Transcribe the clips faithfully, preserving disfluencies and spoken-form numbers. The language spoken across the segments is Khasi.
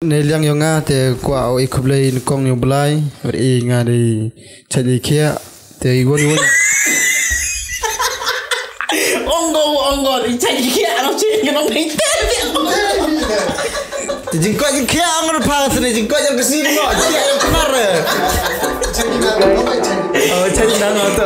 Ne liang yong nga te kwah o i khublei nyngkong yong Blai. Wer i nga dei chai dei kia. Te i won i won. Ong go, ong go, i chai i kia, ano chi, i nong i te, te, ong go. Te jingkoit i kia, ong na pa, te jingkoit yong ka sin mo, jingkoit yong ka mar. Oh, chai nang o to.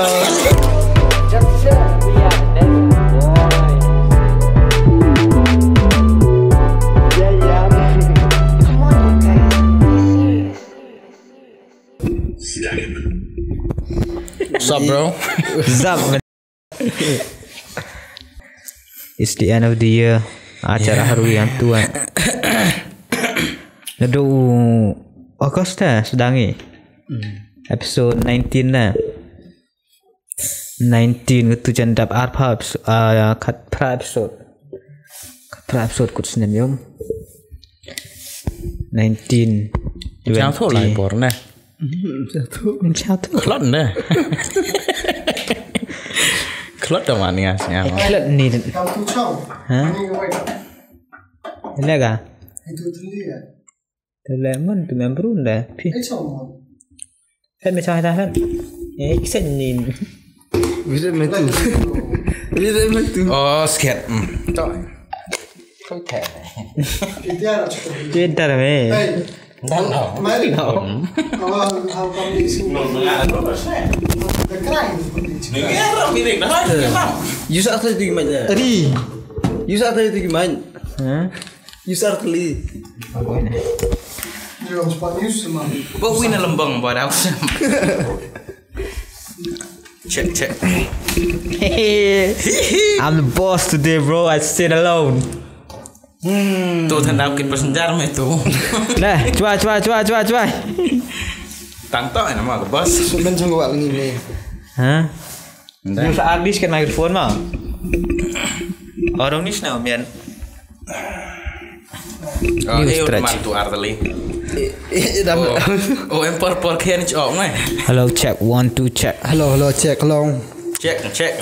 Sup, bro? Sup, man? It's the end of the year. Acara haru yang tua. Nadu August eh, sedang ni. Episode nineteen na. Nineteen, katu jan dap arpha episode, ah, khat phra episode. Khat phra episode kut snem yom. Nineteen, Jang tho lai twenty. Bor ne. Jang tho. Jang tho. Klot ne. Klot da man nga snya. Klot ni. Kam tu chau. Ha? Ni wai. Lega. Itu tu dia. Te le man tu mem brun da. Phi. Ai chau mo. Hen me chau ta hen. Eh, kisen nin. Bisa me tu. Bisa me tu. Oh, sket. Hmm. Chau. Chau te. Twitter me. Hey. Dan lo. Mari. Lo. How, how come this? The crime. Ni ngerang miring dah. Use atas di mana? Ri. Use atas di mana? Hah? Use artli. Apa ini? Dia orang sempat use sama. Ba win na lembang ba dau. Check, check. I'm the boss today, bro. I sit alone. Hmm. Tu than dau kit passenger me tu. Nah, cuba, cuba, cuba, cuba, cuba. Tanto nama ke boss? Sumen sanggup ni me. Hah? Use artli kan microphone ma. Orang ni sna mian. Oh, ni eh, stretch. Man tu artli. Eh, eh, dah. Oh, oh, em por por kian chok ngai. Hello, check, one, two, check. Hello, hello, check, hello. Check, check.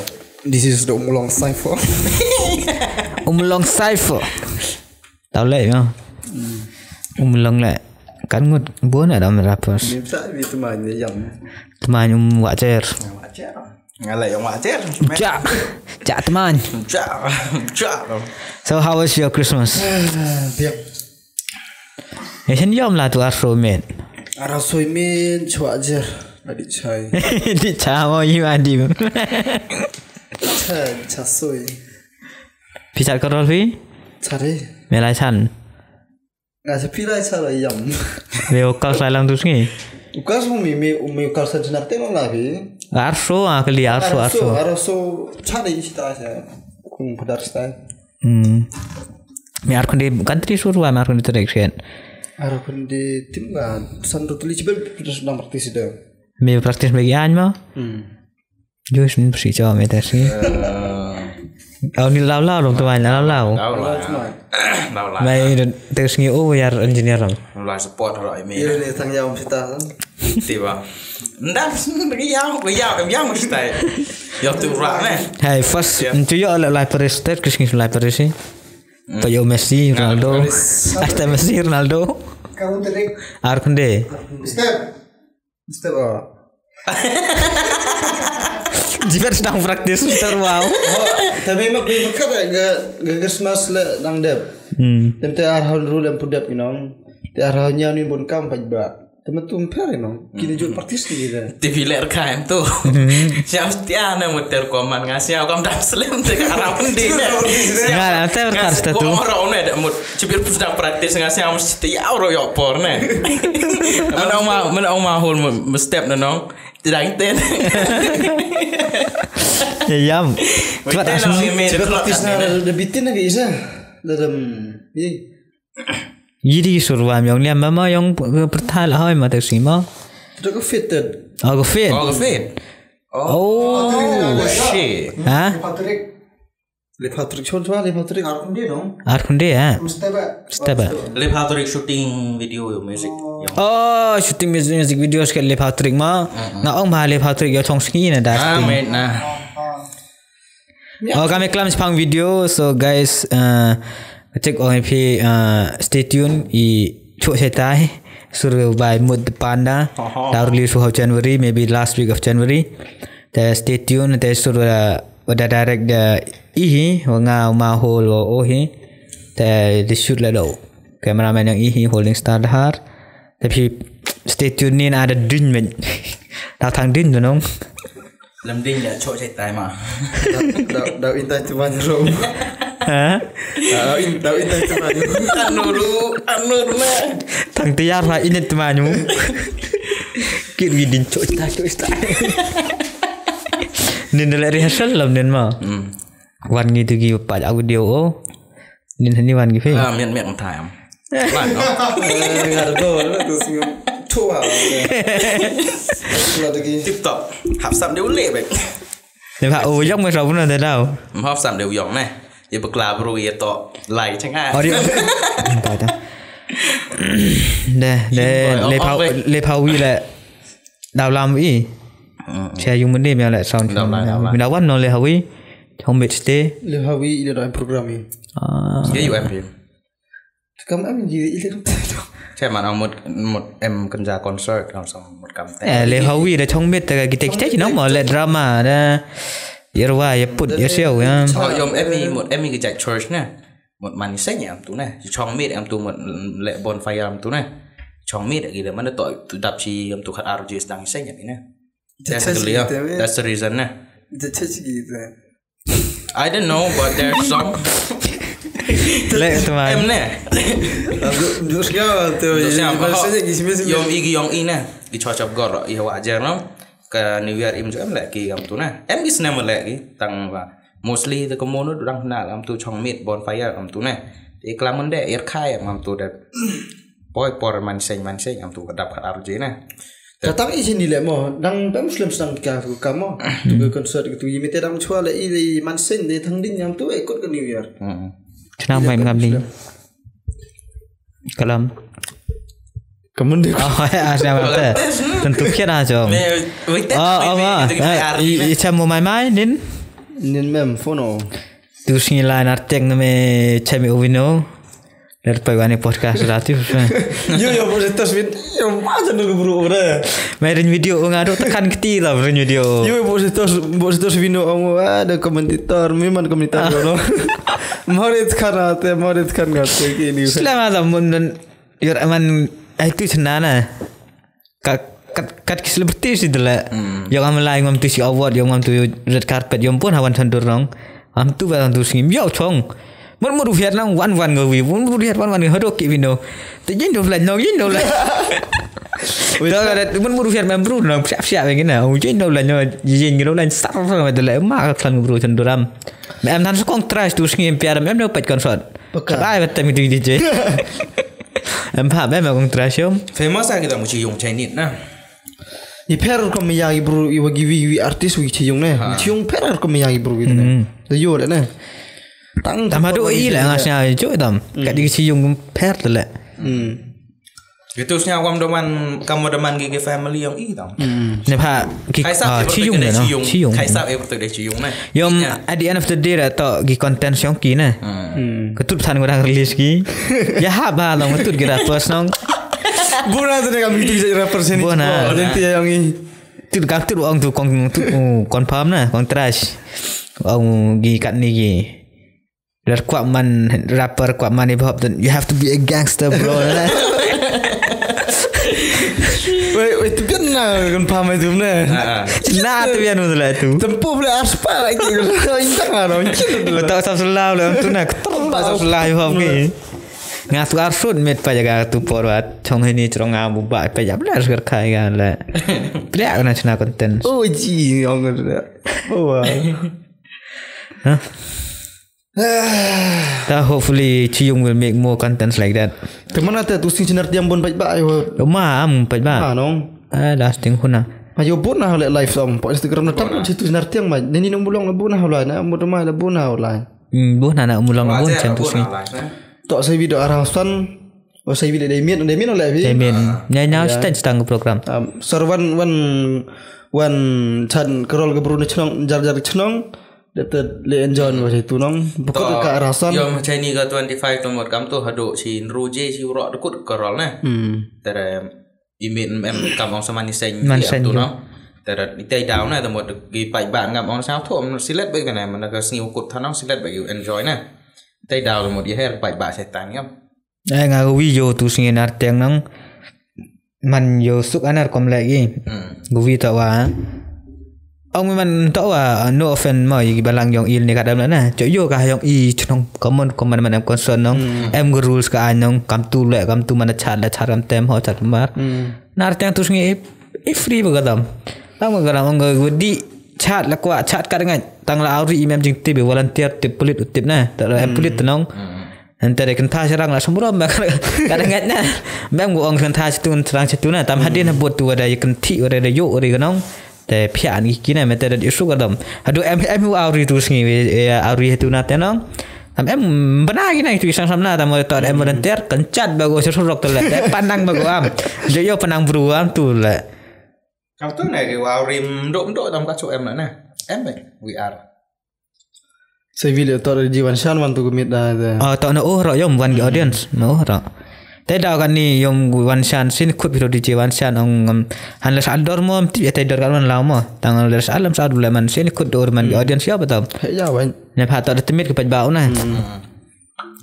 This is the Umlong Cypher. Umlong Cypher. Tau leh ma. Umlong leh. Kan ngut bun ada rappers. Bisa di teman yang. Teman um wacer. Wacer. Ngalai yang wacer. Cak. Cak teman. Cak. Cak. So how was your Christmas? Biak. Ya shen yom la tu arso men. Arso men chwa jer. Adi chai. Di chamo yu adim. Cha cha soi. Phi chat ka rol phi? Chare. Me lai chan. Nga sa phi lai cha lai yam. Me o kal sai lang tu sngi. U kal sung mi mi mi u kal sa jinak te lang la phi. Arso a kali arso arso. Arso cha dei chita cha. Kung padar stai. Hmm. Me ar khunde country sur wa me ar khunde trek shen. Ar khunde tim nga san tu tuli chibel terus nang practice de. Me practice me yan ma. Hmm. Jus min psi cho me test ngi. Au ni lau lau dong tuan lau lau. Lau lau. Lau lau. Mai test ngi o yar engineer dong. Lau support ro ai me. Ye le tang yau sita. Tiba. Ndak ngi yau ko yau em yau sita. Yau tu ra ne. Hey first ntu yo le lai paris test kis ngi lai paris. Pa yo Messi Ronaldo. Hasta Messi Ronaldo. Kamu tadi. Ar khunde. Step. Mister O. Jibat sedang practice Mister Wow. Tapi mak gue berkat ga ga Christmas le dang dep. Hmm. Tem te ar haun rule em pudep ginong. Te ar haun nyau ni bun kam paj ba. Tem tu mper ginong. Kini jut practice ni de. Te biler kain tu. Siap setia na muter koman nga siap kam dam slim te ka arap ndi. Nga te berkat tu. Orang ne de mut. Chibir pus dak practice nga siang mesti ya ro yo por ne. Mana ong ma mana ong ma hol mestep na nong. Tidak iten. Ya yam. Cepat asma. Chibir practice na da bitin na bisa. Da dam. Ye. Yidi surwa yong liam mama yong pertal hoi ma taksi ma. Tidak ke fit. Oh ke fit. Oh ke fit. Oh shit. Ha? Patrick. Le Patrick shon chwa le Patrick. Ar khunde no. Ar khunde ha. Step back. Step back. Le Patrick shooting video music. Oh shooting music music video sket le Patrick ma. Nga ong ma le Patrick yo chong sngi na da. Ah mate na. Oh kami klam chpang video so guys uh, check ong phi uh, stay tuned i Chok Shaitai, sur by Mut Panda. Daw release ha January, maybe last week of January. Te stay tuned, te sur, uh, wa da direct da i hi, wa nga ma hol wa o hi. Te the shoot la do. Cameraman ïong i hi, holding star dahar. Te phi stay tuned, nin ada dun men. Daw thang dun nong. Lam ding da Chok Shaitai ma. Daw, daw, daw in tai tu man rum. Ha? Daw in, daw in tai tu man rum. Anu ru, anu ru na. Thang tiar ha in tu man rum. Kit wi din Chok Shaitai, Chok Shaitai. Nin da la rehearsal lam nin ma. Hmm. Wan ngi tu ki pat audio o. Nin hani wan ki phi. Ah, miet miet mthai am. Wan no. Eh, nga da do, da do sing. Chua. Chua da ki. Tip top. Hap sam de u le bek. Te ba u yong me sa bu na de daw. Hap sam de u yong ne. Ye bakla bro ye to. Lai chang ah. Audio. Ba da. De, de, Boy, le oh, pau, oh, wait. Le pau wi le. Daw lam i. Mm. Che yung mun de me le sound. Daw lam, daw lam. Mi da wan no le hawi. Home stay. Le hawi le da program i. Ah. Ye U M P. Kam em ji ile kam. Che man ang mut, mut em kynja concert kam sam mut kam te. Eh, le hawi da chong mit ta ki tek tek no mo le drama da. Yerwa ye put ye siaw ya. Oh, yom em i mut em i ki jai church ne. Mut man seng am tu ne. Chong mit am tu mut le bonfire am tu ne. Chong mit ki le man to tu dap chi am tu khat ar ji sdang seng ya ne. That's the reason ne. I don't know, but there's some. Le tu man. Em ne. Yom i ki yong i ne. Ki chua chap gor i hawa jer no. Ka New Year im ju em le ki am tu ne. Em is never le ki tang ba. Mostly the komono dang na am tu chong mit bonfire am tu ne. I klamon de ir khai am tu de. Poi por man seng man seng am tu ka dap khat ar ji ne. Ka tang i sini le mo, dang pem slem sang ka ku ka mo. Tu ke concert tu i mete dang chua le i le man seng de thang ding am tu e kut ke New Year. Hmm. Chna mai ngam ni. Kalam. Kamun de. Oh, ya, siapa tu? Tentu kira aja. Oh, oh, ma. I, i, chamo mai mai, nin? Nin mem, fono. Tu singi lai nar tek na me chami ovino. Ler pai wani podcast rati. Yo, yo, bo se tos vin. Yo, ma jan no bro, bro. Mai rin video nga do tekan keti la rin video. Yo, bo se tos, bo se tos vino ong ada komentator, memang komentator no. Morit kan ate, morit kan ngate kini. Selama zaman dan yor aman ai tu senana. Kat, kat, kat ki celebrity si dela. Hmm. Yong am lai ngam tu si award, yong am tu red carpet, yong pun hawan sandur nong. Am tu ba tu singim yo chong. Mur mur viet nang wan wan ngawi, mur mur viet wan wan hado ki vino. Te jin do lai nong jin do lai. Wait. Mur mur viet mem bru nong siap siap begini. Jin do lai nong jin do lai sar sar ma dela ma kan bru sanduram. Mem nan sukong try tu singim piar mem do pet concert. Pekka. Sabai betem itu D J. Em pha em kong trashom. Famous ah kita muchi yung Chinese na. Ni pher ko me ya bro i wagi wi wi artist wi chi yung ne. Ha. Chi yung pher ko me ya bro wi ne. Hmm. Da yo le ne. Tang tam hadu i le ngas nya jo tam. Hmm. Ka di chi yung pher le. Hmm. Gitu snya wam doman kamu doman gigi family yang i tam. Hmm. Ne pha ki Kaisa ah, eh, chi yung betul ne dia no. Chi yung. Chi yung. Kaisa eh betul dia chi yung ne. Yom, at the end of the day la to ki content yong ki ne. Hmm. Ketut than ngurang release ki. Ya ha ba long ketut ki rappers nong. Bona tu ne kami tu jadi rappers ni. Bona. Nanti yang ni. Tu ka tu ong tu kong tu uh, confirm na kong trash. Ong gi kat ni gi. Ler kwak man rapper kwak man hip hop then you have to be a gangster bro. Wait, wait, tu kan na kan paham itu ne. Ah, ah. Na tu yang tu lah tu. Tempuh boleh arspa lagi. Intang lah dong. Betul sab selau lah tu na. Keter sab selau hip hop ni. Nga tu arsut met pa jaga tu por wat. Chong hini chong nga bu ba pa jab lah segar kai ga lah. Piliak na chena content. Oh ji ong. Oh. Hah? Ta hopefully Chiyung will make more contents like that. Te mana te tu sing sinar tiang bon baik ba ayo. Ma am baik ba. Ma nong. Ah, lasting huna. Ayo bona le live song po Instagram na tam si tu sinar tiang ma. Nini nong bulong le bona hawla na mo ma le bona hawla. Hmm, bona na mulong bon chan tu sing. To sai video arang san. O sai video dai miet dai miet le bi. Dai miet. Nya nya stand stang program. Um, sar wan wan wan chan kerol ke bru ne chnong jar jar chnong. Dep te le enjoy mo shi tu nong. Bukut ka rason. Yo ma chai ni ka twenty five tu mot kam tu hadu shi nru je shi urok dekut ka rol ne. Hmm. Tere imit em kam ong sama ni seng Man seng tu nong. Tere itai daw ne tu mot gi pai ba ngam ong sa tu silet ba ne mana ka sngi ukut tanong silet ba enjoy ne. Itai daw tu mot ya her pai ba setan ngam. Eh, nga ga wi yo tu sngi nar teng nang. Man yo suk anar kom lagi. Hmm. Ga wi ta wa. Ong man ta wa, no offense mo, yi balang yong il ni kadam na. Cho yo ka yong i chnong common, common man em concern nong. Hmm. Em ga rules ka ai nong, kam tu le, kam tu mana char le, char kam tem ho, char mar. Hmm. Nar teng tu sngi i, i free ba gadam. Tang ba gadam, ong ga di chat la kwa, chat ka ngai. Tang la auri i mem jing tip, volunteer tip, pulit u tip na. Ta la em pulit nong. Hmm. Ente de kynta sharang la sumrom ba ka ngat na. Mem gu ong kynta situn sharang situn na tam hadin ha bot tu wada ye kynti wada de yo wada ye nong. Te phian ki kine mete de isu ka dom. Hadu em em u auri tu sngi we auri tu na te nong. Tam em bana ki na tu sang sam na tam to em volunteer kenchat ba go surok tu le. Te panang ba go am. Jo yo panang bru am tu le. Kau tu na ki auri mdok mdok tam ka chu em na na. Em we are. Sai vile tor ji wan shan wan tu kumit da da. Ah, to na oh ro yom wan gi audience. Na oh ro. Te da kan ni yom wan shan sin kut video di ji wan shan ong um, han le sa dor mo ti te dor kan wan la mo. Tang le sa lam sa dule man sin kut dor man gi audience ya betul. He ya wan. Ne pha to da timit ke paj ba una.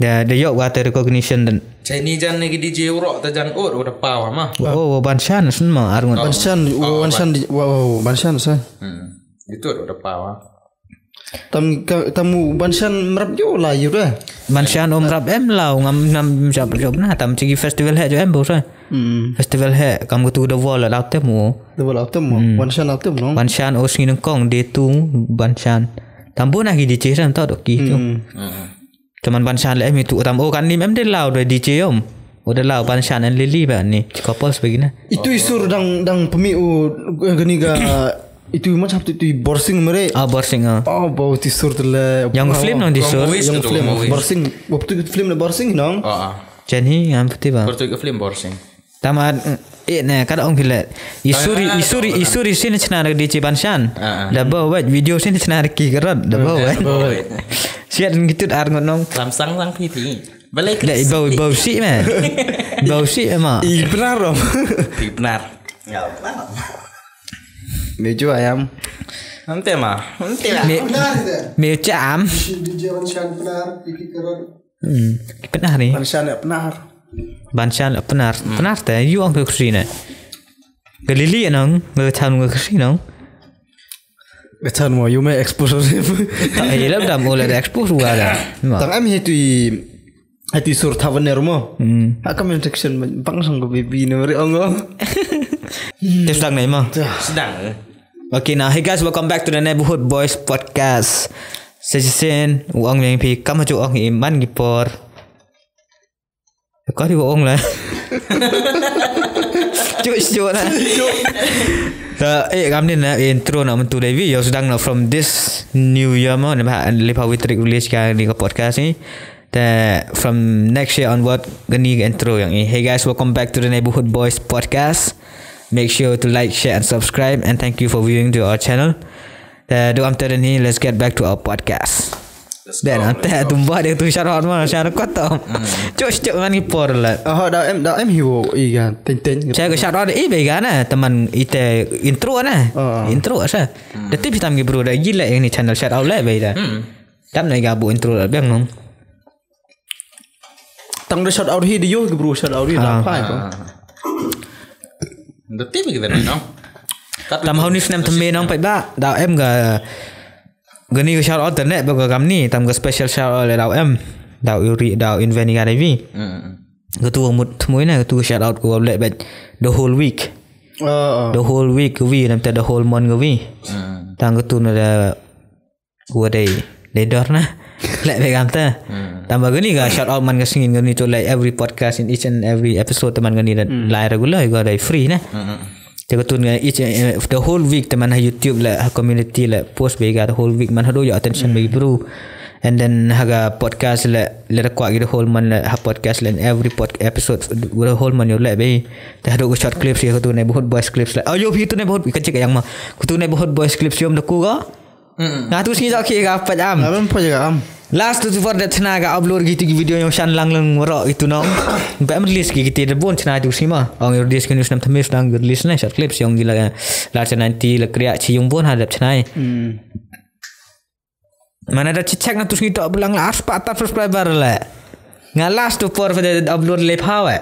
Da da yok wa te recognition dan. Chai ni jan ni gi di ji uro ta jan ur udah pawa ma. Oh, wan shan sun ma arngot. Wan shan, wan shan di, wow, wan shan sa. Hmm. Itu udah pawa. Tam ka tam u ban shan mrap jo la yu re. Ban shan um rap em lau ngam nam jap jop na tam chigi festival he jo em bo sa. Hmm. Festival he kam kutu da wol lau tem u. Da wol lau tem u. Hmm. Ban shan lau tem no. Ban shan o sngi nang kong de tu ban shan. Tam bo na ki di che sam ta do ki tu. Hmm. Cuman ban shan le em itu tam o kan nim em de lau de di che om. O de lau ban shan en lili ba ni. Couples begini. Itu isur dang dang pemi u gani ga Itu macam tu tu borsing mere. Ah, borsing ah. Oh, bau ti sur tu le. Yang film nang di sur. Yang film borsing. Waktu film le borsing nang. Ah, ah. Jadi ngam peti ba. Waktu ke film borsing. Tamat eh ne kada ong kile. Isuri isuri isuri sini chna di ci bansan. Da bau wet video sini chna ki gerot. Da bau wet. Siat gitu ar ngonong. Lam sang sang piti. Balik. Bau bau si man. Bau si ma. I benar dong. I benar. Ya benar. Meju ayam. Nanti mah, nanti lah. Me, meju am. Di Jalan Shan benar, di Kikeren. Hmm, benar ni. Bansan ya benar. Bansan ya benar. Benar teh, you ang ke kusina. Galili nang, ke chan ke kusina. Ke chan mo, you may expose him. Tak, eh, lap dam, oh, lap expose gua dah. Tang am hitu i Hati sur thawan ne rumo. Hmm. Ha comment section bang sang ko baby ne mari ong ong. Te sedang ne ma. Sedang. Okay, now hey guys, welcome back to the Neighborhood Boys podcast. Session uang yang pi kam ju ong iman gipor. Kau di ong lah. Cuk cuk na. Ta eh kam ni na intro na mentu Devi yo sedang na from this new year mo ne ba lepa witrik release ka ni ka podcast ni. Te from next year onward gani ka intro yang eh. Hey guys, welcome back to the Neighborhood Boys podcast. Make sure to like, share and subscribe and thank you for viewing to our channel. Te do am te ni, let's get back to our podcast. Dan ante tumba dia tu syarat mana syarat kata. Cuk cuk man ki por la. Oh da em da em hiwo i ga teng teng. Saya ke syarat i be ga na teman ite intro na. Intro sa. Da tip hitam ki bro da gila yang ni channel shout out le be da. Tam na ga bu intro la beng nong. Tang da shout out hi di yo ki bro shout out hi la phai ko. Da tip ki da nong. Tam hau ni snem temme nong pai ba da em ga Gani ka shout out terne ba ka kamni tam ka special shout out le dau em. Dau uri dau inveni ka devi. Ka tu mut mui na ka tu shout out ko le bet the whole week. The whole week wi nam te the whole month wi. Tang ka tu na da ko dei dei dor na. Le be kam te. Tam ba gani ka shout out man ka singin gani to like every podcast in each and every episode teman gani da lai regular ko dei free na. Te ka tun nga each eh, the whole week te man ha YouTube le ha community le post be ga the whole week man ha do yo attention be bru. And then ha ga podcast le le da kwa gi the whole man le ha podcast le in every pod episode the whole man yo le be. Te ha do ko short clips ya ko tu neighborhood boys clips le. Oh yo pi tu neighborhood ka cik yang ma. Ko tu neighborhood boys clips yo da ku ga. Nga tu sngi jok ki ka pat am. Ngam pat ka am. Last tu tu for that chna ka upload ki tu ki video yong shan lang lang waro itu nong. Ba em release ki kiti de bon chna tu sngi ma. Ong release ki news nam thamis dang release na short clips yong gila la chna ti la kriya chi yung bon hadap chna. Mana da chi check na tu sngi to belang la arspah ta subscriber le. Nga last tu por pada upload le phawe.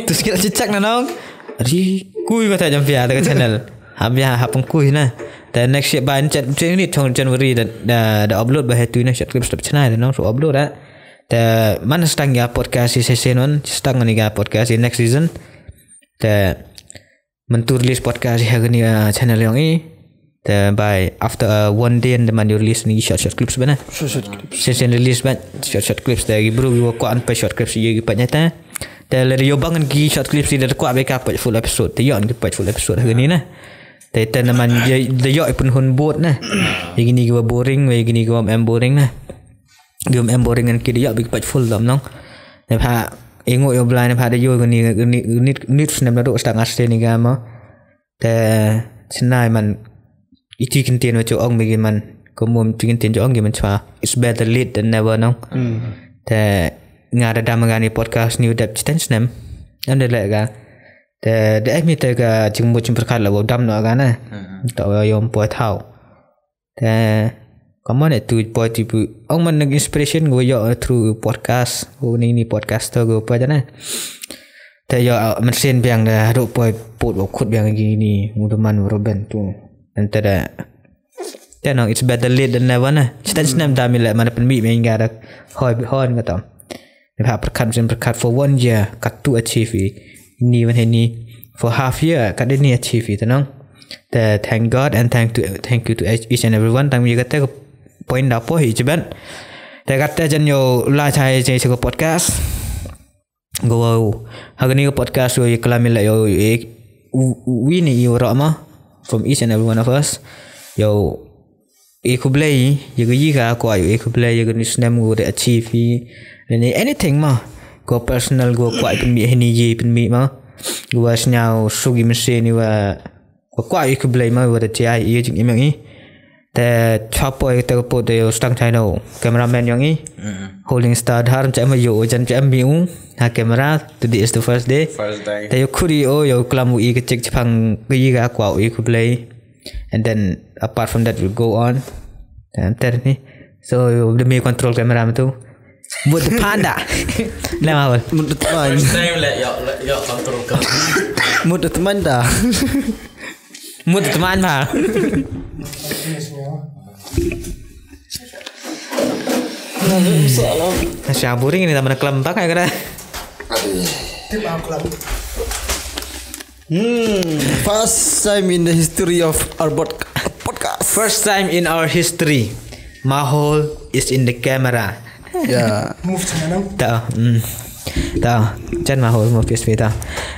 Tu sngi la chi check na nong. Ri kui ko ta jam pia ta ka channel. Habia hapung kui na. Ta next year ba ni chat ni chong January da da upload ba hetu na short clips ta channel da nong so upload da. Ta man stang ya podcast si season one, stang ni ga podcast si next season. Ta Mentu release podcast ha kani channel yong i. Te by after one day and the man release ni short short clips bana. Short short clips. Session release ban short short clips te gi bru gi wa kwa an pa short clips ye gi pa nyata. Te le yo bangan gi short clips i da kwa be ka pa full episode te yon gi pa full episode ha kani na. Te te na man ye de yo i pun hun bot na. Ye gini gi wa boring we gini gi wa em boring na. Gum em boring ngan ki da yak big page full dom nong. Ne pha ingo yo blai ne pha da yo ni ni ni snem na do stang aste ni ga ma. Te chnai man iti kin tin wa cho ong bigi man ko mum ti kin tin cho ong gi man chwa. It's better late than never nong. Te nga da dam ga ni podcast ni dep chiten snem. Am de le ga. Te de mi te ga jingmu jingpyrkhat la wa dam no ga na. Ta wa yom po thau. Te kaman e tu poi ti pu ong man nang inspiration go yo through podcast go ni ni podcaster go pa jana. Te yo man sen biang da ro poi pot wa khut biang gi ni mudaman wa roben tu. Ante da te nong it's better late than never na. Chita chnam da mi le man pen mi me ga da hoi hoi ga tam. Ni pha pyrkhat jin pyrkhat for one year kat tu achieve i ni wan he ni for half year kat ni achieve i tenong. Te thank God and thank to thank you to each and everyone. Tang mi kate ko point da po hi chiban. Te kate jan yo la chai chai ko podcast. Go wow. Hagani ko podcast yo ye kala mi la yo ye wi ni yo rama from each and every one of us. Yo E khublei ya ka yi ka kwah, e khublei ya ka ni snem gu de achieve i. Ni anything ma ko personal gu kwah i pynmih hini yi pynmih ma. Gu wa sñiaw sugi mese ni wa ko kwah e khublei ma wa da tia i jing imang i. Te chwa poi te ko pot de yo stang chai no cameraman yong i. Holding star har cha ma yo jan cha mi u ha camera. Today is the first day. First day. Te yo khuri o yo klam u i ka chik chapang ka yi ka kwah e khublei. And then apart from that, we'll go on. Ter ni. So, the me control camera tu. Mut panda. Lama wal. Mut teman. First time le yo yo control ka. Mut teman da. Mut teman ba. Nasi boring ni taman kelam bak ya kada. Tip aku kelam. Hmm, first time in the history of our podcast. First time in our history, Mahol is in the camera. Yeah. Move to another. Ta, hmm. Ta, jan Mahol mo pis pita.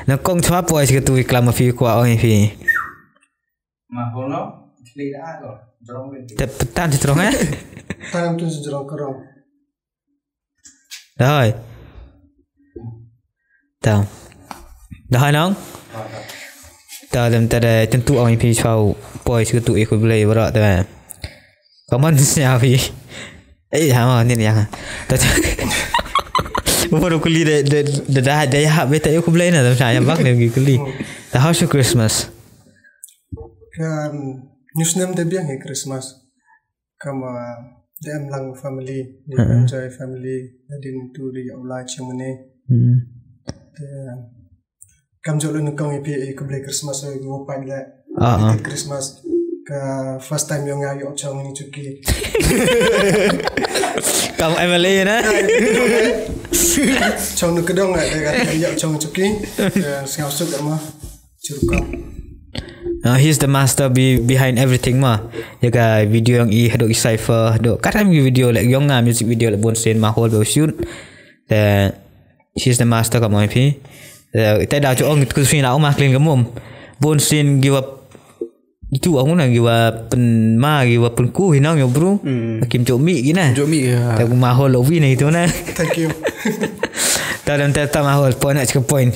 Na kong chwa poi sik tu iklam ma fi kwa ong fi. Mahol no, clear ah ko. Jrong. Ta petan si jrong eh. Tanam tu si jrong kerong. Dahai. Tau. Dahai nong. Tau dem tada tentu ong pi chau poi sik tu ikut belai berat tu. Kaman siapa? Eh, sama ni yang. Tau. Baru kuli de de de dah de ya beta ikut belai na tau saya bak de kuli. Tau, how's your Christmas? Kan news nem de biang ya Christmas. Kama de em lang family, de enjoy family, de din tu de ya ulai chimene. Hmm. De kam jolo ni kong ipi e khublei Christmas e go pan le. Ah, ah. Christmas ka first time yong ya yo chong ni chuki. Kam M L A na. Chong ni kedong eh de ka yo chong chuki. Sngau suk ma. Churkam. Uh, he's the master be behind everything ma. Ya ka video yong i hadok i cipher hadok. Kadang video like yong nga music video like bon sen Mahol ba shoot. The he's the master ka mo phi. The te da cho ong ku sina ma clean ka mum. Bon sen give up itu aku na give up pen ma give up pen ku hinang yo bro. Kim cho mi gina. Cho mi ya. Te ku Mahol lo wi na itu na. Thank you. Ta dan ta Mahol point na chika point.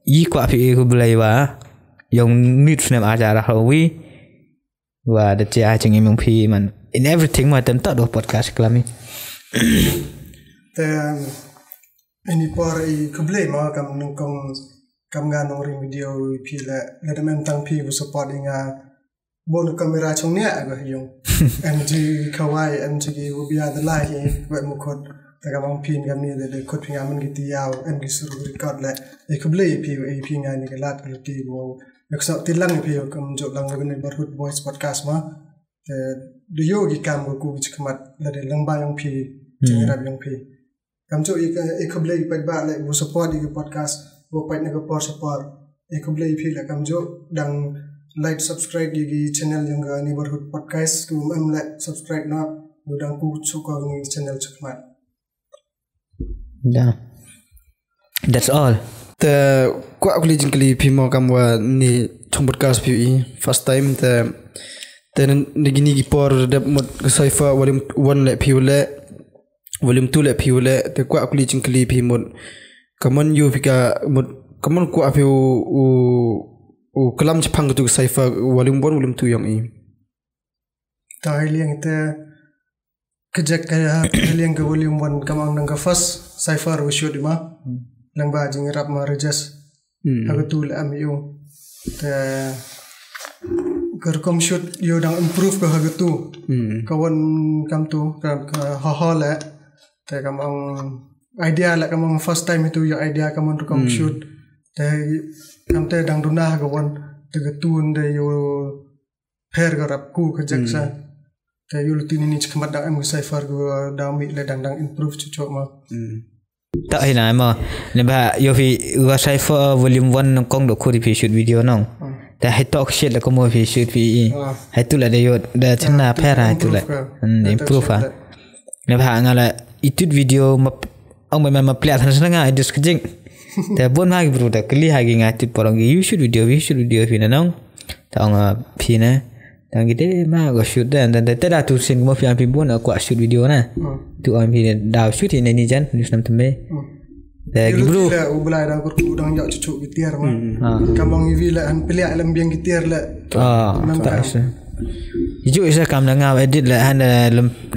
I kwah phi i khublei wa yong nit snem ajar ha wi. Wa da jia jingim yong phi man. In everything ma tem ta do podcast klam i. Te ini por i khublei ma kam nang kong kam nga nong ring video i phi le le dem tang phi bu support i nga. Bon kamera chung nia aga yung. M G kawai M G ki bu bia de lai i wet mu khut. Te kam ong phi ngam ni de de khut phi ngam ki ti yaw em ki suru record le. I khublei i phi i phi nga ni ka lat ka ti mo. Yak sa ti lang i phi kam jok lang ga ni barhut boys podcast ma. Te du yo ki kam ko ku chi khmat la de lang ba yong phi. Chi rap yong phi. Kam jok i ka i khublei i phi ba le bu support i podcast bu phi na ka por support. I khublei i phi le kam jok dang like subscribe i ki channel yong ka neighborhood podcast tu em le subscribe na bu dang ku chu ko ni channel chi khmat. Yeah. That's all. Te kwah kuli jingkuli phi mo kam wa ni chong podcast phi i first time te te ni gini ki por dep mut ka cipher volume one le phi le volume two le phi le te kwah kuli jingkuli phi mut kaman yu phi ka mut kaman kwah phi u u klam chapang tu ka cipher volume one volume two yong i. Ta liang te Kajak ka liang ka volume one kam ang nang ka first cipher wa shoot ma. Lang ba jing rap ma rejas. Haga tu le am yu. Te ka rukom shoot yu dang improve ka haga tu. Ka wan kam tu ka ha ha le. Te kam ang idea le kam ang first time itu ya idea kam ang rukom shoot. Te kam te dang duna haga wan te ka tu nde yu Pher ka rap ku ka jak sa. Te yu luti ni ni chikmat dang em ka cipher ku dang mi le dang dang improve chuchu ma. Ta hi na ma. Ne ba yo phi wa cipher volume one nong kong do khuri phi shoot video nong. Ta hi tok shit la ko mo phi shoot phi i. Hi tu la de yo da chana pher hi tu la. Improve ha. Ne ba nga la itut video ma ong ma ma plia than sana nga idus kjing. Te bon ma ki bro da kli ha ki nga tut porong ki you shoot video you shoot video phi na nong. Ta ong phi na. Tang ki de ma go shoot da dan te da tu sin mo phi am phi bon ko shoot video na. Tu am phi da shoot ni ni jan ni snam tembe. Te ki bro. U belai da kur ku dang yo chuchu ki tiar ma. Kamong i vi la an plia lam biang ki tiar la. Ah. Ta sa. Ju isa kam na nga edit la han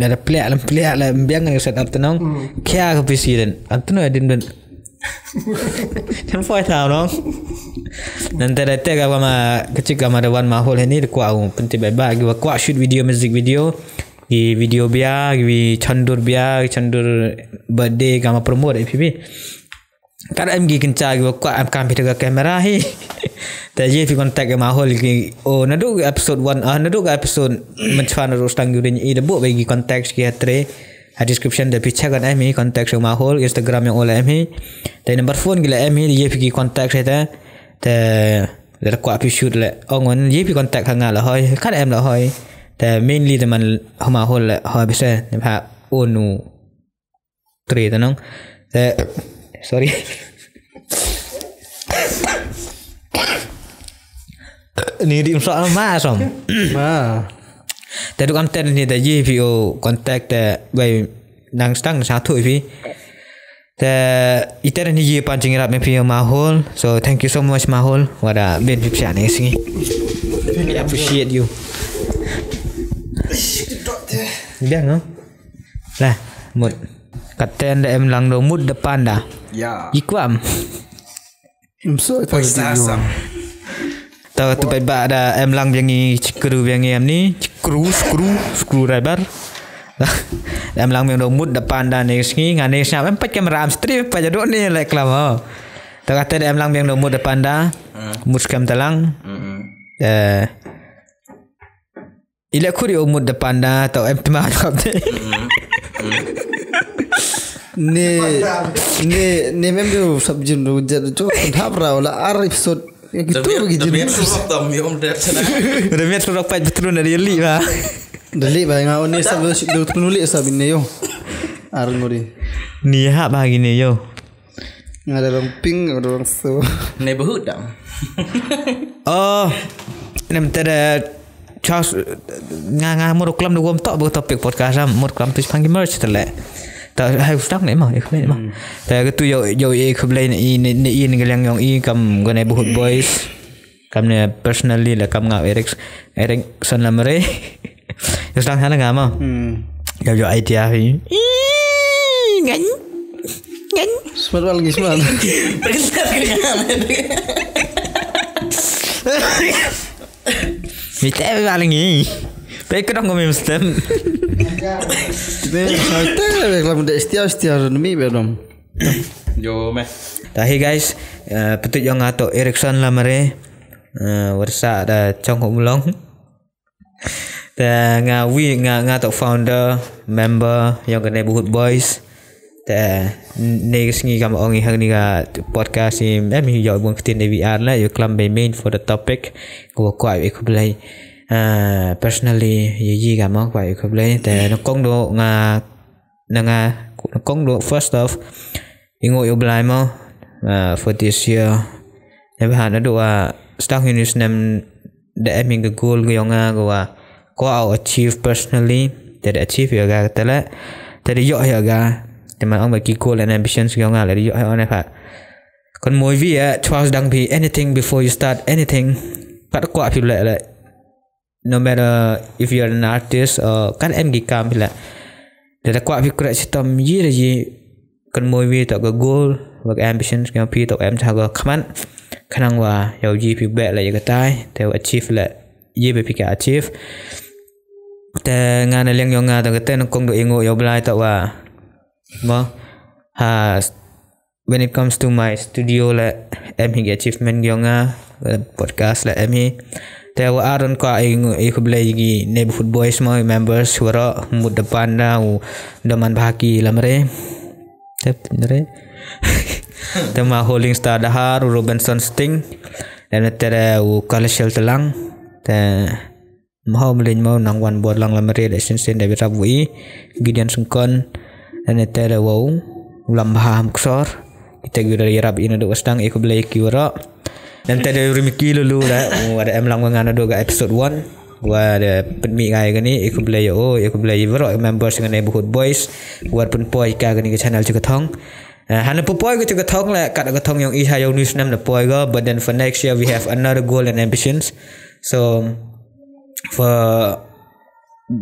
la la plia la plia la biang ngan set up tenong. Kya ka pisi den. Am tenong edit den. Kan poi tau nong. Nan te te ka ma kecik ka ma da wan ma hol ni kwa u penti bai ba ki wa kwa shoot video music video. Ki video bia ki chandur bia ki chandur birthday ka ma promote P P. Kada em gi kencha gi kwah em kam phi ka camera hi. Ta ye phi contact ma hol gi o nadu episode one ah nadu episode menchwa nadu stang gi rin i de bo be gi contact gi atre. Ha description de phi check em hi contact ma hol Instagram yang ola em hi. Ta number phone gi la em hi ye phi gi contact he ta. Ta le kwah phi shoot le ong wan ye phi contact ha nga la hoi kada em la hoi. Ta mainly de man ma hol le hoi bise ne pha onu. Tre ta nong. Eh, sorry. Ni di msa ma som. Ma. Te duk am ter ni da ye phi o contact te bai nang stang sa thu phi. Te iter ni ye pan jing rap me phi ma hol. So thank you so much ma hol. Wada ben phi psiah ni singi. Really appreciate you. Biang no? Lah, mut. Katen da em lang do mut depan da. Ya. Ikwam. Em so ita Paisa di yo. Sam. Tahu tu bai ba da em lang biang i chikru biang i em ni chikru skru skru driver. Em lang biang do mut depan da ni sngi ngani snap em pat kamera am strip pat jadu ni lek lama. Tahu kata da em lang biang do mut depan da. Mut skam talang. Eh. Ila kuri umut depan da tau em tema tau te. Ne ne ne mem du sab jin du jat du chok thap rau la ar episode. Ya gitu bagi jin. Remiat surok tam yom der sana. Remiat surok pat betul dari li ba. Dali ba nga oni sab du penuli sab ini yo. Ar ngori. Ni ha ba gini yo. Nga da rong ping nga da rong so. Neighborhood dang. Oh. Nem tada chas nga nga mur klam da wom tok bu topic podcast am mur klam pis pangki merch tele. Ta hai ustang ne ma ik ne ma. Ta gitu yo yo e khublei ne i ne i ne geliang yong i kam go neighborhood boys. Kam ne personally la kam nga Eric, Erickson Lamare. Just lang sana nga mo. Hmm. Kam jo idea hi. Ngan. Ngan. Smart wal gi smart. Mita wal ngi. Pe ko dong ko mem stem. Te sa te lam de stia stia mi bedom. Jo me. Tahi guys, eh, petut jong ato Erickson Lamare. Eh, warsa da chong humlong. Te nga wi nga nga to founder, member jong ka Neighborhood Boys. Te ne sngi kam ong i hang ni ka podcast i em i jok bun ktin de V R la, you klam be main for the topic. Ko ko ai ko blai. Eh, personally, ye ye kam ong ko ai ko blai. Te no kong do nga na nga kong do first of ingo yo blai mo, uh, for this year. Neba ha na do wa stang yun yus nem da em ing goal go yong nga go wa ko au achieve personally. Te da achieve yo ga tele. Te da yo yo ga. Te man ong ba ki goal and ambitions go yong nga le da yo yo ne pha. Kon moi vi ya chwas dang bi anything before you start anything. Pat ko api le le. No matter if you're an artist or kan em gi kam phi la. Da da kwah phi kret chitom yi da yi kan moi wi to ka goal wa ka ambitions ka phi to em cha ka khmat. Khnang wa yow yi phi bek la yi ka tai te wa achieve la yi ba phi ka achieve. Te nga na leng yong nga to ka te na kong do ingo yow blai to wa mo ha when it comes to my studio la em hi ki achievement yong nga, eh, podcast la em hi. Te wa aron ka i ngu i khublei ki Neighborhood Boys mo members waro mut da panda u daman bhaki lamre. Tep re. Te ma Holding Star Dahar, Robinson Sting. Dan tere u Kalashel Telang. Te Mhaw mlin mo nang wan bor lang lamre da shin shin da birap wi Gideon Sengkon. Dan ete da wow lam baham ksor. Kita gi da yarap ina do wastang iku blei ki wara. Dan ete da rimiki lulu da wada em lang wanga na do ga episode one. Wada penmi ngai gani iku blei o iku blei wara members ngan Neighborhood Boys. Wada pen poi ka gani ke channel chika thong. Uh, hana poi ke chika thong le kat ka thong yong iha yong news nam na poi go, but then for next year we have another goal and ambitions. So for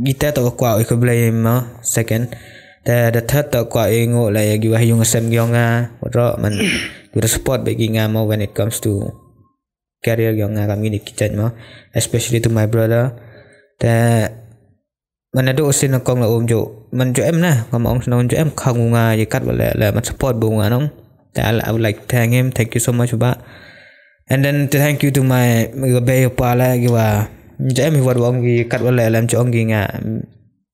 gita to kwa i khublei ma second. Te the third to kwa i ngo la ya giwa yung sem gyong nga ro man with the support bagi nga mo when it comes to career gyong nga kam ini kichat mo, especially to my brother. Te man ado sin kong la um jo man jo em na ngam ong sna um jo em khang nga ye kat wala la man support bu nga nong. Te I, I would like to thank him, thank you so much ba. And then to thank you to my ga be pa la gi wa jo em wat wong gi kat wala lam jo ong gi nga.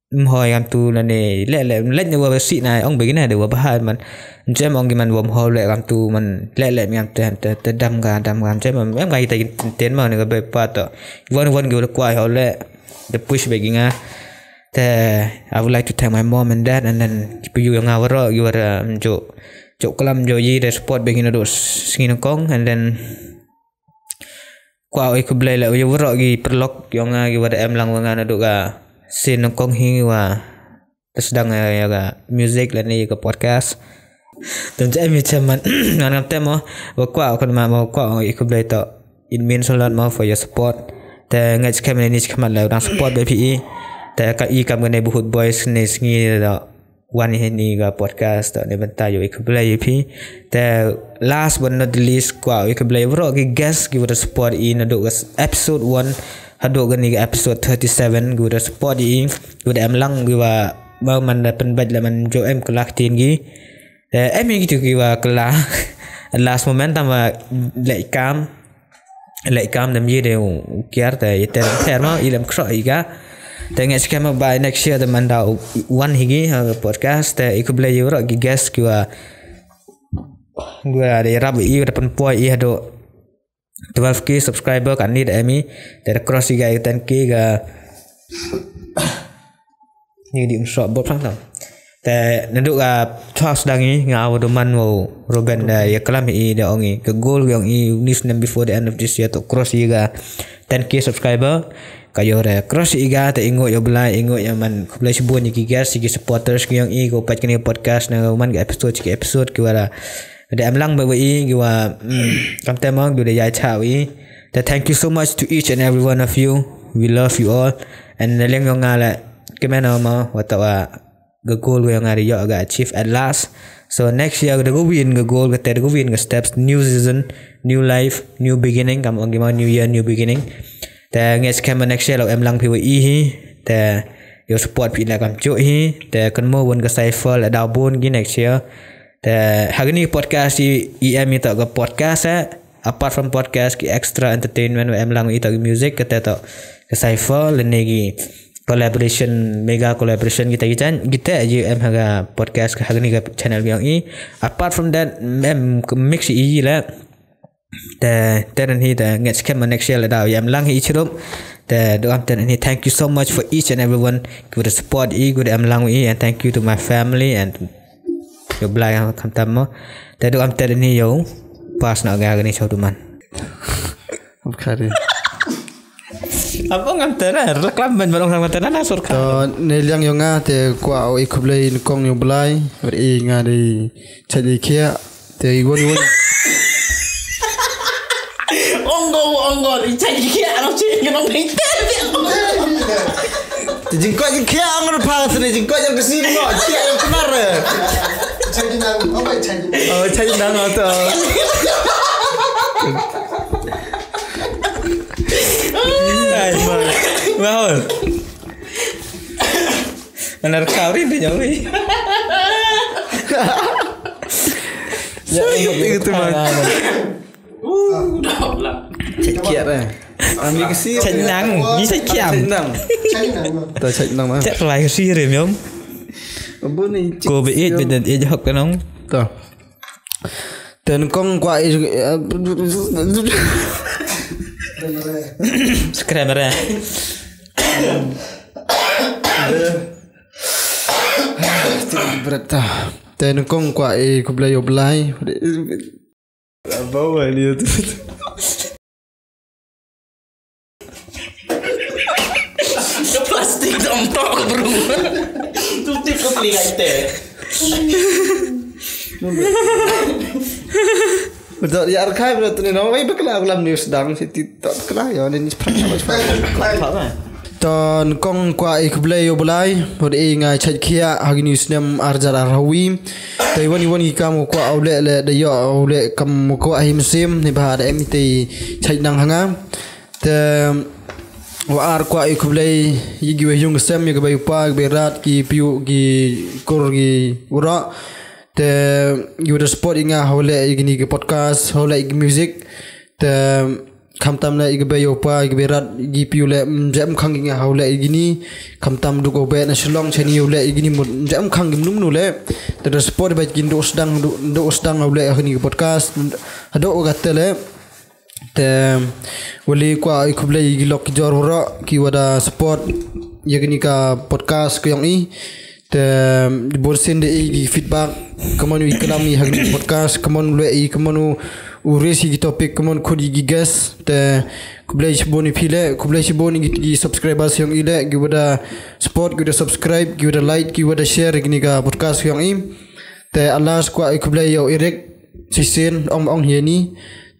Mhoi kam tu la ne le le le ne wa si na ong be gi na de wa ba ha man jo em ong gi man wa mhoi le kam tu man le le mi kam te te dam ga dam ga jo em em ga ita ten ma ne ga be pa to won won gi wa kwa ho le the push be gi nga. Te I would like to thank my mom and dad and then ki pu yu nga waro yu wara jo jo klam jo yi the support be gi na do sngi nong kong and then kwa oi khublei la yu waro gi perlok yong nga gi wada em lang wa nga na do ga sin nong kong hi wa ta sedang ya ga music la ni ga podcast. Tem che mi che man ngan ngam tem mo wa kwa kon ma mo kwa oi khublei to. It means a lot more for your support. Te ngai chkem ni chkem la dang support be pi. Te ka i kam ga Neighborhood Boys ni sngi da wan hi ni ga podcast to ni benta yo i khublei pi. Te last but not the least kwa i khublei bro ki guest ki wada support i na do ga episode one hado ga ni ga episode thirty-seven ki wada support i ki wada em lang ki wa ba man da pen bad la man jo em kelak tin gi. Te em i ki tu ki wa kela last moment tam wa lek kam lek kam dem yi de u kiar te yi ter ter ma ilem kro i ga. Te ngai chkem ba next year de man da wan hi gi ha podcast te i khublei yu ro gi guest ki wa gua de rap i da pen poi i hado twelve K subscriber kan ni da em i te da cross i ga i ten K ga. Ni di um so bot phang tam. Te na do ga thos dang i nga wa do man wa Ruben da ya klam i da ong i ka goal yong i news nem before the end of this year to cross i ga ten K subscriber. Ka yo re cross i ga te ingo yo blai ingo ya man khublei shibun ya ki guest ki supporters ki yong i ko pat kini podcast na man ga episode ki episode ki wara da em lang ba wa i ki wa kam tema ki da ya cha wa i. Te thank you so much to each and every one of you. We love you all. And na liang yong nga la kmen ma wa ta wa ga goal yong nga ri yo ga achieve at last. So next year da go win ga goal ga te da go win ga steps, new season, new life, new beginning. Kam ong ma new year, new beginning. Te ngi skhem next year lo em lang phi wa i hi. Te yo support phi la kam chu hi. Te kan mo won ga cypher la da bon gi next year. Te hagni podcast i i em i to ga podcast eh. Apart from podcast ki extra entertainment em lang i to ga music kata to ga cypher le ne gi collaboration, mega collaboration kita kita kita ji em haga podcast ka hagni ga channel yang i. Apart from that em mix i la. Te te hi te ngi skhem next year la da em lang hi chirup. Te do am te hi, thank you so much for each and everyone. Good support i good em lang i, and thank you to my family and yo blai kam tam mo. Te do am te ni yo pas na ga ni chau tu man. Bukhari. Apa ngam tena reklam ban balong sang tena na surka. To ne liang yo nga te kwa o i khublei ni kong yo blai. Ber i nga di chai di kia. Te i won i won. Onggo onggo i chai di kia ano chi ngi nong ni te. Te jingkot jingkhia ang rupa te ne jingkot jingkesi mo, khia yang kemar. Chai di nang, apa chai di nang? Oh, chai di nang to. Ai, ma. Mahol. Mana recovery dia nyawi. Ya, itu mah. Cek kiat eh. Ami kesi. Cek nang, ni cek kiam. Cek nang. To cek nang mah. Cek lai kesi rim yom. Abu ni. Ko be it be dan it hok kanong. To. Ten kong kwa i. Skramere. Berata. Ten kong kwa i khublei yo blai. Bawa ni tu. Ke plastik dong tok bro. Tu tip ke pelingai te. Betul ya arkai betul ni nong wai bekla aku lam news dang si ti tak bekla ya ni ni prak apa prak. To kong kwa i khublei yo blai, hod i nga chait khia hagi ni snem arjar arhawi. Te i wan i wan i kam kwa au le le de yo au le kam kwa hi msim ni ba da em te chait nang hanga. Te wa ar kwa i khublei i gi we yung sem i ga bai pa i ga bai rat ki piu ki kur ki ura. Te i wa da support i nga hau le i gini ki podcast hau le i gi music. Te khamtam le i ga bai yo pa i ga bai rat i gi piu le mjem khang i nga hau le i gini. Khamtam du go be na Shillong chani yo le i gini mut mjem khang gim num nu le. Te da support bai gin du sdang du sdang hau le i gini ki podcast. Hado ga te le. Te wali kwa i khublei i gi lok ki jor wara ki wa da support ya gini ka podcast ka yong i. Te bor sin de i gi feedback kamon i kalam i hagi podcast kamon le i kamon u raise i gi topic kamon khud i gi guest. Te khublei shibun i phi le khublei shibun i gi subscribers yong i le gi wa da support gi wa da subscribe gi wa da like gi wa da share gini ka podcast yong i. Te alas kwa i khublei yo Eric Sisen ong ong hieni.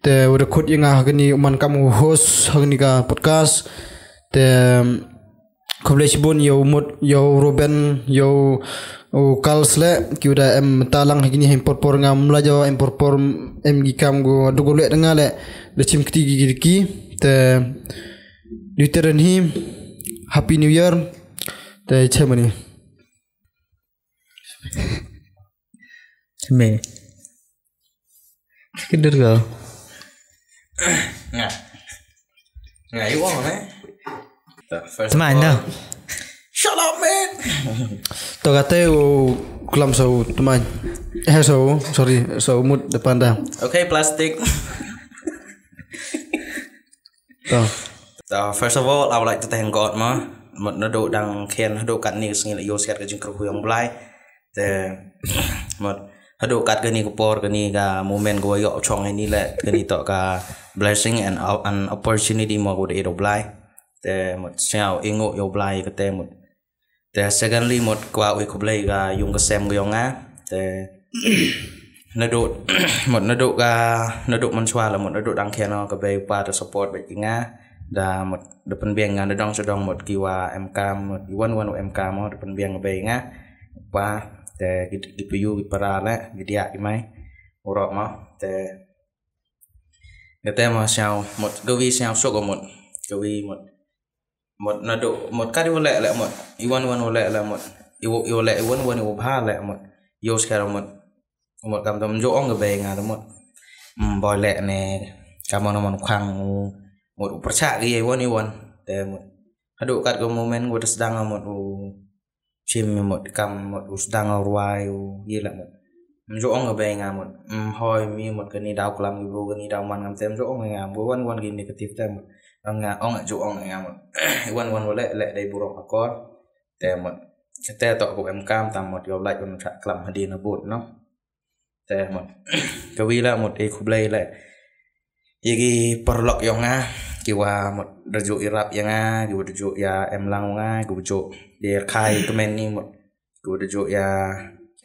Te wa da khud i nga hagi ni man kam host hagi ni ka podcast. Te khublei shibun yo mut yo Ruben yo u kal sle ki wa da em talang hagi ni em por por nga mla jo em por por em gi kam go du go le nga le da chim kti gi gi ki. Te literan hi happy new year. Te chemani. Me. Kedur kau. Nga. Nga i wong eh. First of all. Temain dah. Shut up man. To kata u kelam so temain. Eh so sorry so mut depan dah. Okay plastik. To. So first of all I would like to thank God ma. Mut nado dang khian hado kat ni sngi la yo siat ka jingkru yong blai. Te mut hadu kat kani ka por kani ka moment ko yo chong ni le kani to ka blessing and an opportunity mo ko de do blai. Te mut siaw ingo yo blai ka te mut. Te secondly mut kwa wi ko blai ka yung ka sem ko yong nga. Te Naduh mut naduh ka naduh mynshwa la mut naduh dang khia no ka bei pa da support bad ki nga. Da mut da pynbiang nga nadong sha dong mut ki wa em kam mut i wan wan wa em kam mo da pynbiang ka bei nga. Pa te ki ki piu ki para le ki dia ki mai. Urok mo te kate mo sñiaw mut kawi sñiaw suk mut kawi mut mut naduh mut ka di wa le le mut i wan wan wa le le mut i wa i wa le i wan wan i wa bha le mut yo skar mut mut kam tam jo ong ka bei nga mut. Boy le ne kam mo man khang mut u percha ki i wan i wan te mut haduh kat ka moment wa da sdang mut u chim mi mut kam mut u sdang u ruai u ye la mut. Mjo ong ka bei nga mut. Hoi mi mut kani daw klam ki bru kani daw man ngam tem jo ong nga mut wan wan ki negative te mut. Nga ong jo ong nga mut. Wan wan wa le le dei burok akor te mut. Te tok ku em kam tam mut yo like un cha klam hadi na but no. Te mut kawi la mut e khublei la ya ki paralok yong nga ki wa mut da ju irap ya nga ki wa da ju ya em lang nga ki wa ju ya khai kmen ni mut ki wa da ju ya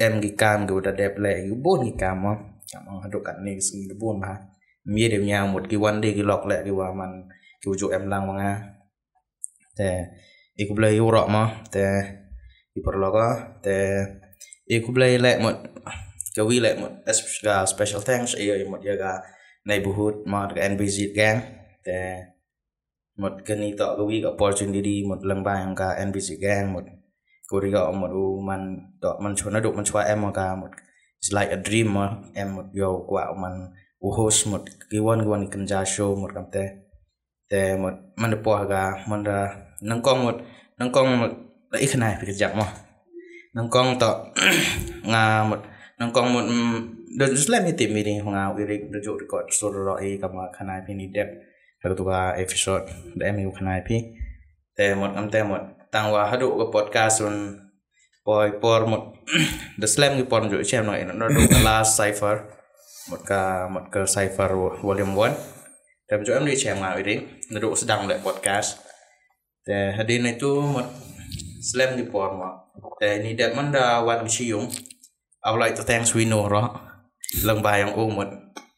em ki kam ki wa da dep le ki bun ki kam mo kam ong haduk kat ni ki sngi da bun ma mi de nya mut ki wan de ki lok le ki wa man ki wa ju em lang nga. Te i khublei u rok mo te i paralok te i khublei le mut kawi le mut special thanks i mut ya ka neighborhood mo ka N B Z gang te mut kani to kawi ka opportunity mut leng ba ka N B Z gang mut kuri ka mut u man to man chuna duk man chwa em ka mut it's like a dream mo em mut yo kwa man u host mut ki wan ki wan kan ja show mut kam te te mut man da poh ga man da nangkong mut nangkong mut da i khnai phi ka jak mo nangkong to nga mut nangkong mut da slem i tip mi ni nga u irik da juk record sur ro i kama khnai phi ni dep ha ka tu ka episode da em i khnai phi te mut ngam te mut tang wa hadu ka podcast un poi por mut da slem ki por ju chem no ino no do last cipher mut ka mut ka cipher volume one. Tem ju em di chem nga iri na do sedang le podcast. Te hadin itu mut slem ki por mut te ni dep man da wan ki siyung. I would like to thanks Wino ro lang ba yang u mut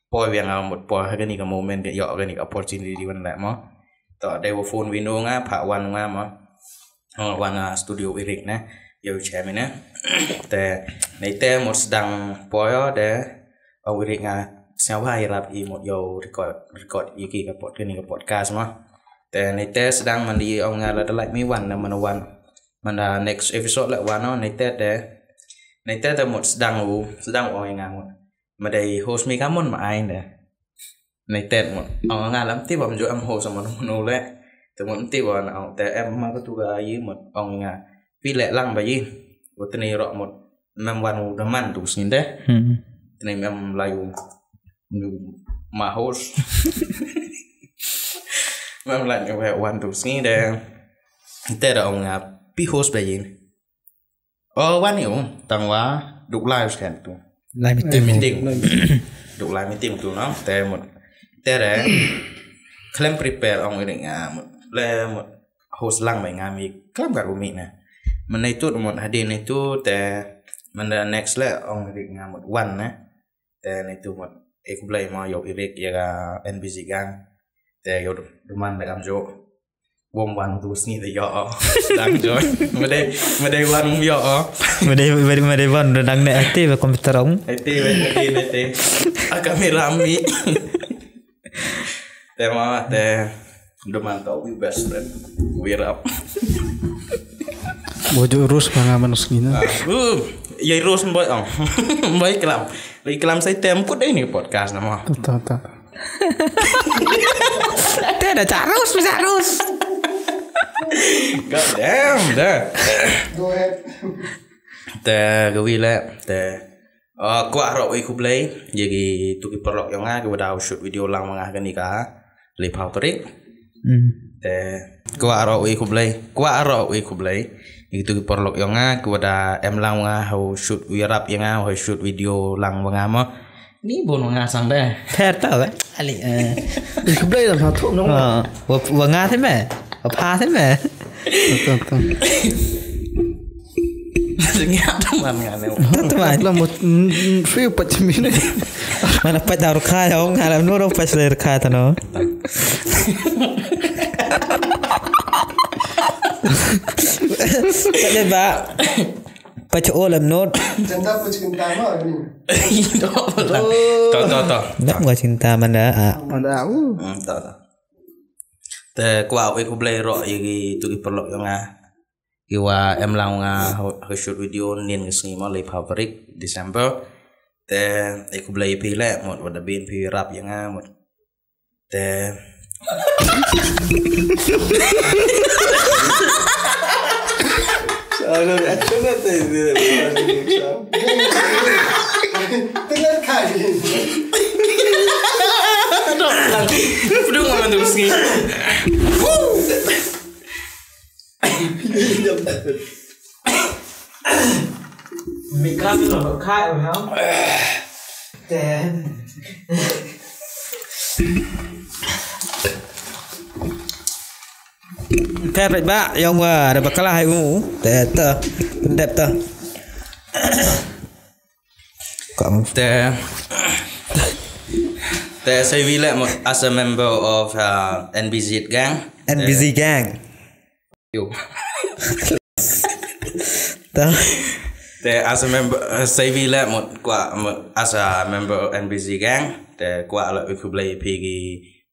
poi yang mut poi ha kani ka moment ka yok kani ka opportunity wan le mo. To dei wa phone Wino nga pha wan nga mo. Wan studio irik ne yow chem ne te nei te mut sedang poyo de aw irik nga sñiaw ba irap i mut yow record record iki ka pod kini ka podcast ma te nei te sedang mandi aw nga la da like mi wan na mana wan mana next episode la wan no nei te de nei te de mut sedang u sedang u aw nga mut ma dei host mi ka mon ma ai de. Nei tet mut ong nga lam ti bam ju am ho sa manu manu le te mut ti ba na ong te em ma ka tu ga yi mut ong nga pi le lang ba yi. Ko tene ro mut mem wan u da man tu sinde tene mem la yu ma host mem la yu wan tu sinde te da ong nga pi host ba yi. Oh wan yu tang wa duk lai sken tu. Lai meeting. Meeting. Duk lai meeting tu no te mut te re klem prepare ong iri nga mut le mut host lang mai nga mi klem gar umi na. Menai tu mut hadin itu te menda next le ong iri nga mut wan na. Te nai tu mut e kublai ma yow irik ya ga N B C gang. Te yow duman da kam jo. Wom wan tu sngi da yo. Dang jo. Madai madai wan yo. Madai madai madai wan da dang ne aktif ba komputer ong. Ete ete ete. Aka mi rami. Te ma te duman tau wi best friend. Wi rap. Bojo rus ba nga manus ngina. Uh, ya rus boy ong. Boy kelam. Lagi kelam saya tem kut ini podcast nama. Tata tata. Te dah carus bisa rus. God damn dah. Go ahead. Te gawi le te. Uh, kwah ro wi kublai. Jadi tu ki perlok yang nga ki wadau shoot video lang mangah kani ka. Lipau terik. Te kwah ro wi kublai. Kwah ro wi kublai. Itu ki perlok yang nga ki wada em lang nga hau shoot wi rap yang nga hau shoot video lang nga mo. Ni bon nga sang deh. Ter ta ba. Ali. Eh. Kublai lam satu nong. Ah, wa wa nga te me. Wa pha te me. Betul betul. Ngi ap teman nga ne. Teman. Lah mut, mm, mm, free pat mine. Mana pat dah rukha ya, ong, alam no ro pat le rukha tano. Pat ba. Pat olam no. Janda put cinta ma ni. To, to, to. Dah nggak cinta mana, ah. Mana, uh. Hmm, to, to. Te kwah, eh, khublei ruh ïa ki tu ki paralok ïa nga. Ki wa em lang nga ha, ha shoot video nin ka sngi mo, laiphew tarik December. Te, eh, khublei ïa phi leh, mut wa da bin phi rap ïa nga, mut. Te. Salah action na te. Tengah kai. Dok lang. Pdung ma tu sngi. Mikra tu lo kai, ha? Ten. Te peit ba, ïong wa, da bakla hai u. Te, te. Dep te. Kam. Te, te, sa wi leh mut as a member of, uh, N B Z gang. N B Z gang. Yo. Ta. Te as a member, uh, sa wi leh mut kwah, mut as a member of N B Z gang. Te kwah la khublei phi ki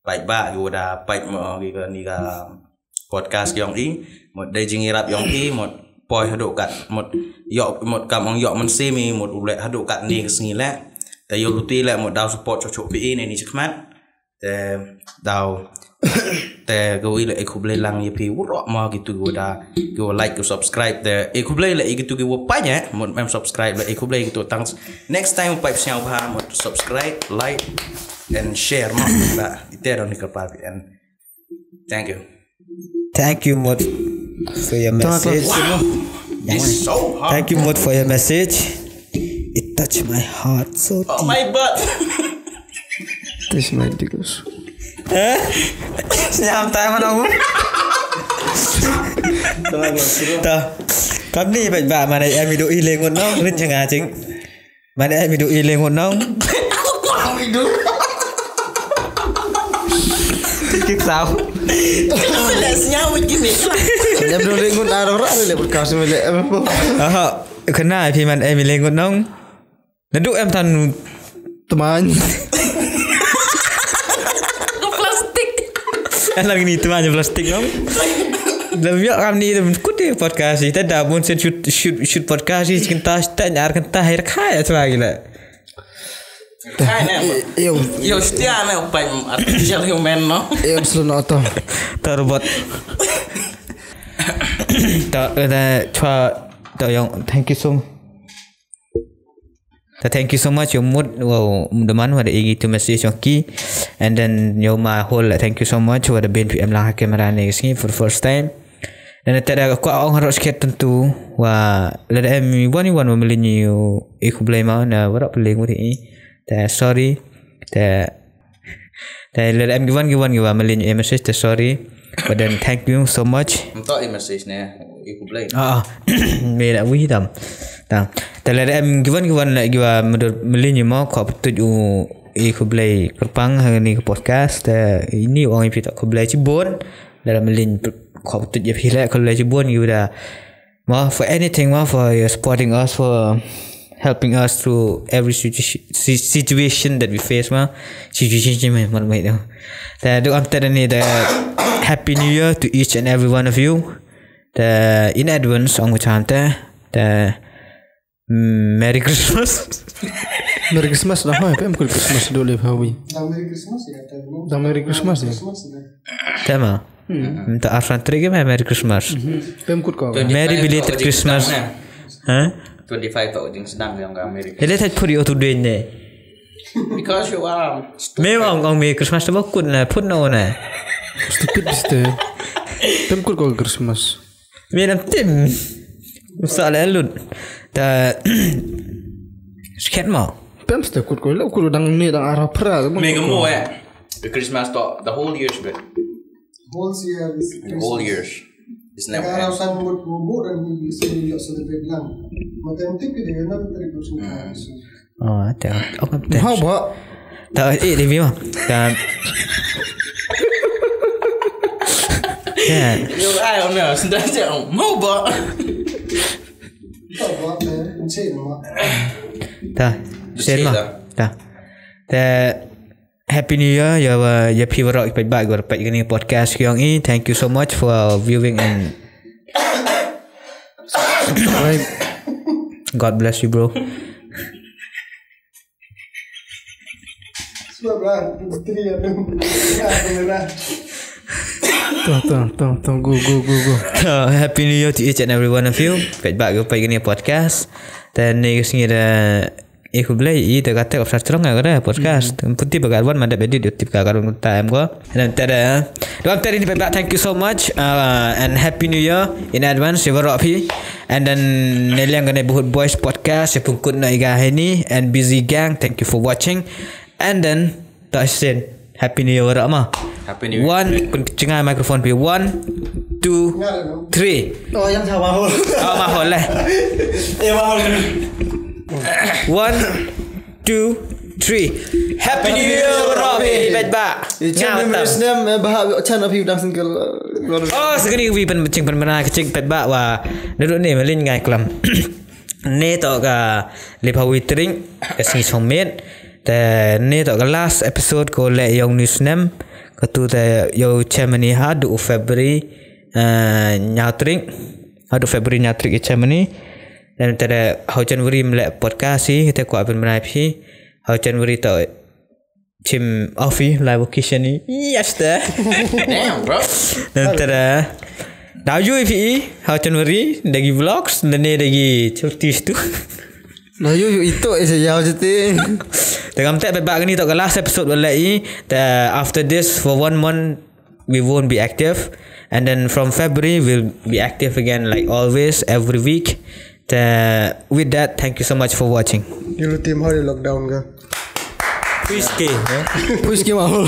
paidbah ki wa da peit mo ki ka ni ka podcast yong i, mut dei jingïarap yong i, mut poi haduh kat, mut ïoh, mut kam ong ïoh mynsiem i, mut u leh haduh kat ni ka sngi leh. Te ïoh luti leh, mut daw support chuh chuh phi i ne ni chikmat. Te daw. Te ka wi leh, eh, khublei lang ïa phi waroh ma ki tu ki wa da, ki wa like, ki subscribe. Te, eh, khublei leh ïa ki tu ki wa peit, eh, mut mem subscribe leh, eh, khublei ki tu. Tang next time peit sñiaw bha, mut subscribe, like and share mo. Ba ite don ni ka pa and Thank you. Thank you, Mut, for your message. Wow, this is so hard. Thank you, Mut, for your message. It touched my heart so deep. Oh my God. Touch my dick. Eh? Sñiaw tai mana u? Ta. Kam ni ba ba mana em i du i lengun no, rin changa ching. Mana em i du i lengut nong. Kit sao. Leh sñiaw wit ki mih. Em du lengut aro ra le podcast me le em po. Aha. Kena phi man em i lengut nong. Nadu em tan teman. Plastik. Alang ni teman plastik nong. Dah biar kami dah kut podcast kita dah pun shoot shoot shoot podcast kita kita nyar kita akhir kaya cuma gila. Kai ne. Yo. Yo, stia ne, upai artificial human, no? Yo, slu no to. To robot. To, eh, chwa, to yong, thank you so much. To, thank you so much, yong Mut, wow, Mut Daman, wa da igi tu message yong ki. And then, yo, ma whole, thank you so much, wa da bin phi em lang ha camera ne sngi for the first time. Dan te da ka ong harus skhet tentu wa lada em wan wan wa mlin yu i khublei ma na wara pling wari i. Te sorry. Te te lada em giwan giwan giwa mlin yu message te sorry. But then thank you so much. Nto i message ne i khublei. Ah, ah. Me da wi tam. Tam. Te lada em giwan giwan la giwa mlin yu ma ko putut u i khublei kerpang ha ni podcast te ini ong i pita khublei chibun. Lada mlin khop tut ïa phi leh, khublei chibun ïa u da. Ma, for anything, ma, for your supporting us, for helping us through every situa- si- situation that we face, ma. Situation, ma, ma, ma, ma. Da, do am tada ni da, Happy New Year to each and every one of you. Da, in advance, ong chan te. Da, Mm, Merry Christmas. Merry Christmas dah, hoi, pem kut Christmas dulu, hawi. Dah Merry Christmas ya, dah. Dah Merry Christmas ya. Christmas ya. Tema. Hmm. Minta Arfan Tri ke Merry Christmas. Mhm. Pem kut kau. Merry belated Christmas. Hah? Twenty-five tak ujung sedang yang ke Amerika. Jadi tak put you to doing ni. Because you are stupid. Memang kau Merry Christmas tu bakut na, put na na. Stupid biste. Pem kut kau Christmas. Miram tim. Usah lah lut. Ta. Skhet mau. Pem ste kut ko lo kut dang ni dang arah pera. Me kemo eh. The Christmas to the whole year's bit. Whole year is The whole years. Isn't that Ka right? Rausan buat gubuk dan ni bisa juga celebrate lang. Makan tip kita kena terus. Hmm. Oh, ada. Oh, ada. Mau bawa? Tak, eh, dia biar. Tak. Ya. Yo, I don't know. Sendiri je. Mau ba? Tak buat eh, encik nama. Tak. Sen mah. Tak. Tak. Happy New Year, ya, ya, phi waroh, phi ba, gor, phi gini podcast ki yong i. Thank you so much for viewing and God bless you, bro. Sebab lah, puteri aku. Aku merah. Tong tong tong tong go go go go. Uh, Happy New Year to each and every one of you. Phi ba, gor, phi gini podcast. Dan ni sini ada Eh, khublei, i te kata ka psar trong ka da podcast. Puti ba ka wan ma da edit, tip ka ka run time ko. Dan tada. Dua tadi ni, phi ba, thank you so much. Uh, and Happy New Year in advance, ya waroh phi. And then neliang kane Buhut Boys podcast, ya pungkut na iga hini and Busy Gang. Thank you for watching. And then, tak sen. Happy New Year waroh ma. Happy New Year. One, pun chengai microphone phi. One, two, three. Oh, yang sama hol. Oh, mahol lah. Eh, mahol kan. One, two, three. Happy New Year, Robbie. Bad ba. Chan memories nem bahak chan of you dancing girl. Oh, segini wi pen ching pen mena kecing pet ba wa. Duduk ni melin ngai kelam. Ni to ka liphawi tring ka sngi chong mit. Te ni to ka last episode ko le yong news nem. Ka tu te yo Germany ha du February. Nyau tring ha du February nyau tring i Germany. Dan te de hau January mlek podcast i te ko apen mena phi. Hau January to chim off i live occasion i. Yes te. Damn, bro. Dan te de dau ju i phi i hau January dagi vlogs dan ne dagi churtis tu. Nah, yo yo itu aja ya jadi. Te kam te ba kani to ka last episode wala i. Te after this for one month we won't be active, and then from February we'll be active again like always every week. Te with that, thank you so much for watching. Dulu tim hari lockdown ka. Please ke. Push ke mahol.